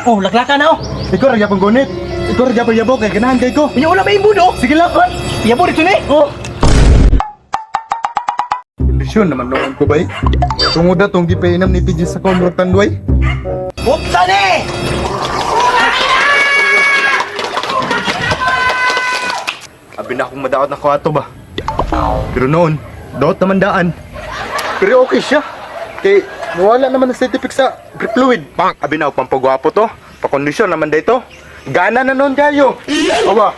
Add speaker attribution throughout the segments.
Speaker 1: Oh, laklaka na oh.
Speaker 2: Ikaw ra gyapon gunit. Ikaw ra gyapon yabo kay ganahan kay ko.
Speaker 1: Unya wala may imbudo.
Speaker 2: Sige lang kon.
Speaker 1: Yabo dito ni.
Speaker 2: Oh. Kondisyon naman noon ko bay. Tungod na tong gipainom ni PJ sa komrog tanduay.
Speaker 1: Buksan eh!
Speaker 2: Abi na akong madaot na ko ato ba. Pero noon, daot naman daan. Pero okay siya. Kay wala naman ang side effect sa brake fluid. Pang, abi na ako pampagwapo to. Pakondisyon naman dito. Gana na noon kayo. Aba.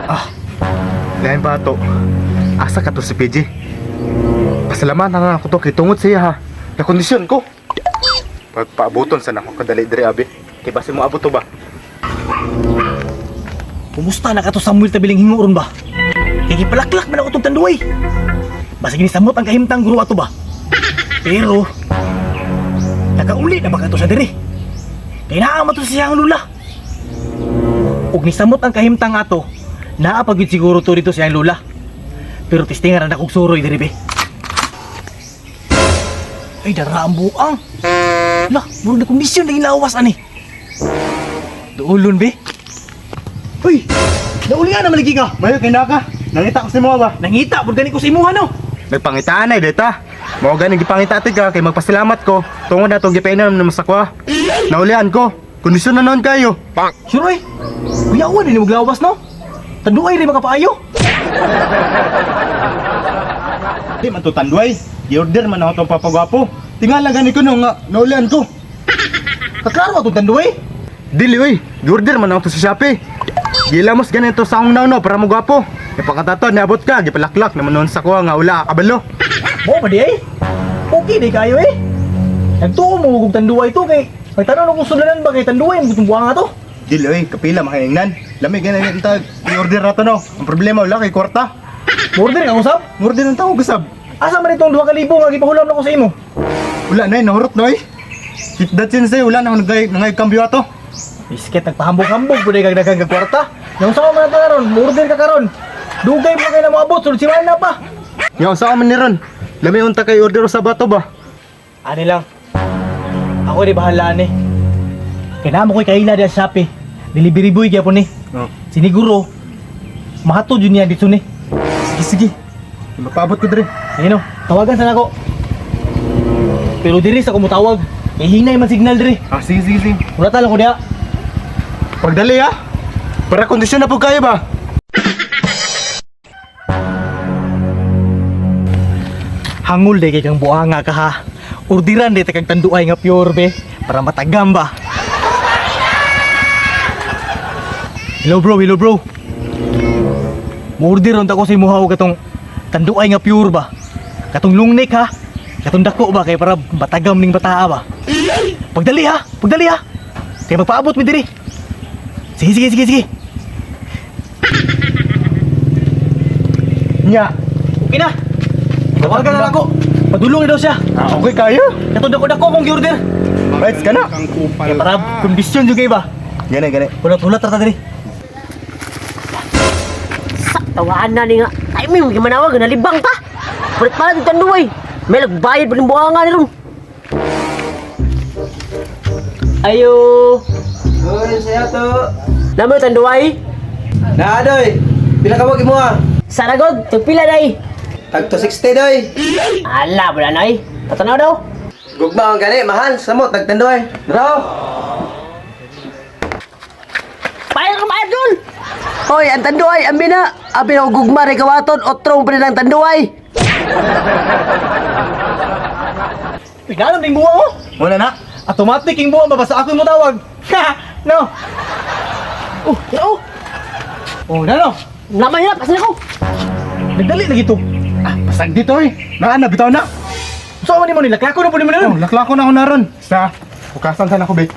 Speaker 2: Ah, lain pa to. Asa ka to si PJ? Pasalamatan na ako to kay tungod siya ha. Nakondisyon ko. Pagpaabuton sa nako kadali diri abi. Kay basi mo abot to ba?
Speaker 1: Kumusta na ka to Samuel tabiling hinguron ba? Kay gipalaklak man ako tong tanduay. Basig ni samot ang kahimtang guro ato ba? Pero nakauli na ba ka to sa diri? Kay naa man to sa siyang lula. Ug nisamot ang kahimtang ato, naa pa gyud siguro to dito sa iyang lula. Pero testingan ra na kog suroy diri be. Ay, dara ang buang. Lah, murag na kondisyon na lawas ani. Duolon be. Uy! Nauli nga na maligi ka!
Speaker 2: Mayo kay naka. Nangita ko si mo ba?
Speaker 1: Nangita, pag gani ko sa imuha no!
Speaker 2: Nagpangitaan ay deta. Mao gani gipangita ti ka kay magpasalamat ko tungod na tong gipainom na masakwa. Naulian ko. Kondisyon na noon kayo. Pang.
Speaker 1: Sure eh! Kuyawan din mo glawas no? Tanduay rin makapaayo!
Speaker 2: Di man to tanduay. Gi-order man ako tong papagwapo. Tingala gani ko no nga naulian ko.
Speaker 1: Kaklaro atong tanduay!
Speaker 2: Dili oy, gi-order man ako to sa Shopee. Gilamos ganito sa akong nauno para mo gwapo. Ipakatato niabot ka, gipalaklak naman noon sa kuha nga wala ka kabalo.
Speaker 1: Mo ba di ay? Okay di kayo eh! Nagtuo mo kung tanduay to kay Magtanong kung sulanan ba kay tanduay mo kung buwanga to?
Speaker 2: Dili oy, kapila makahingnan. Lami gani ta i-order na to no. Ang problema wala kay kwarta.
Speaker 1: Order ka usab?
Speaker 2: Order ng tao gusab.
Speaker 1: Asa man itong 2,000 nga gipahulam na ko sa imo?
Speaker 2: Wala na eh, nahurot na eh. Keep that sin sa'yo, wala na akong nangay kambyo ato.
Speaker 1: Bisket nagpahambog-hambog pud kag daghang kag kwarta. Yang sa man na karon, order ka karon. Dugay mo kay na moabot sulod si na pa.
Speaker 2: Yung sa man ni ron. Lami unta kay order sa bato ba?
Speaker 1: Ani lang. Ako di bahala ni. Kay namo ko'y kaila diya sa Shopee. Delivery boy gyapon ni.
Speaker 2: Oh.
Speaker 1: Siniguro mahatod yun niya dito ni.
Speaker 2: Sige, sige. Mapaabot ko dire.
Speaker 1: Ayun o, tawagan sana ko. Pero diri sa kumutawag. Kay hinay man signal diri.
Speaker 2: Ah, sige, sige, sige.
Speaker 1: Wala talo ko diha.
Speaker 2: Pagdali ah. Para kondisyon na po kayo ba?
Speaker 1: Hangul day kay kang buanga ka ha. Ordiran day ta kag tanduay nga pure be para matagam ba. Hello bro, hello bro. Mo-order unta ko sa imuha og katong tanduay nga pure ba. Katong long neck ha. Katong dako ba kay para matagam ning bataa ba. Pagdali ha, pagdali ha. Kay magpaabot mi diri. Sige, sige, sige, sige.
Speaker 2: Nya.
Speaker 1: Okay na. Tawagan na lang ako. Padulong na daw siya.
Speaker 2: Ah, okay kayo.
Speaker 1: Katong dako-dako akong gi-order.
Speaker 2: Rights ka na.
Speaker 1: Kaya para kondisyon juga iba.
Speaker 2: Gani, gani.
Speaker 1: Hulat-hulat ra ta diri.
Speaker 3: Sa tawaan na ni nga. Timing mo manawag nalibang ta. Palit pala dito tanduay. May nagbayad pa rin buhanga ni ron. Ayo.
Speaker 4: Uy, saya to.
Speaker 3: Namo tanduay.
Speaker 4: Na doy. Pila ka mo gimuha?
Speaker 3: Sa ragod, tagpila day.
Speaker 4: Tag 260 doy.
Speaker 3: Ala, wala na eh. Patanaw daw.
Speaker 4: Gugma ang gani, mahal samot tag tanduay. Draw.
Speaker 3: Bayad ka bayad dul.
Speaker 4: Hoy, ang tanduay ambi na. Abi na gugma ray kawaton, otro pa rin ang tanduay.
Speaker 1: Pinalam ning buwa oh.
Speaker 2: Wala na.
Speaker 1: Automatic ing buwa mabasa ako mo tawag. Ha! No. Oh, oh. Oh, na no.
Speaker 3: Naman hirap, asan ako?
Speaker 1: Nagdali lagi to.
Speaker 2: Ah, pasag dito eh. Naa na, bitaw na.
Speaker 1: So man nimo nilaklako na pud nimo
Speaker 2: Oh,
Speaker 1: nun.
Speaker 2: laklako na ako na ron. Sa, bukasan sana ko, be.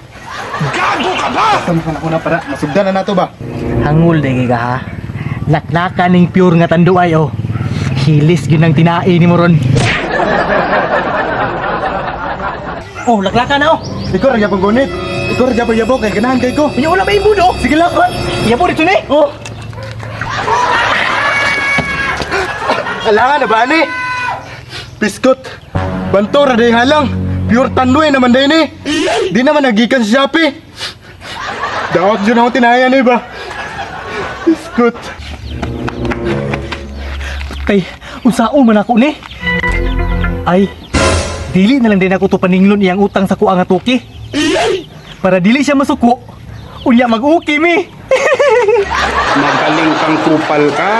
Speaker 2: Gago ka ba? Bukasan sana ko na para masugdan na nato ba?
Speaker 1: Hangul day kay ka ha. Laklaka ning pure nga tanduay oh. Hilis gyud ang tinai nimo ron. Oh, laklaka na oh.
Speaker 2: Ikaw ra gyapon gunit. Ikaw ra gyapon yabo kay ganahan kay ko.
Speaker 1: Unya wala may imbudo.
Speaker 2: Sige lang kon.
Speaker 1: Yabo dito ni.
Speaker 2: Oh. Alangan na ba ani? Biskot. Banto ra day halang. Pure Tanduay naman din eh. Di naman nagikan sa Shopee. Daot yun ako tinaya ni ba? Iskut.
Speaker 1: Kay unsaon man ako ni? Ay, dili na lang din ako to paninglon iyang utang sa kuha nga tuki. Para dili siya masuko, unya mag-uki mi.
Speaker 5: Magaling kang kupal ka.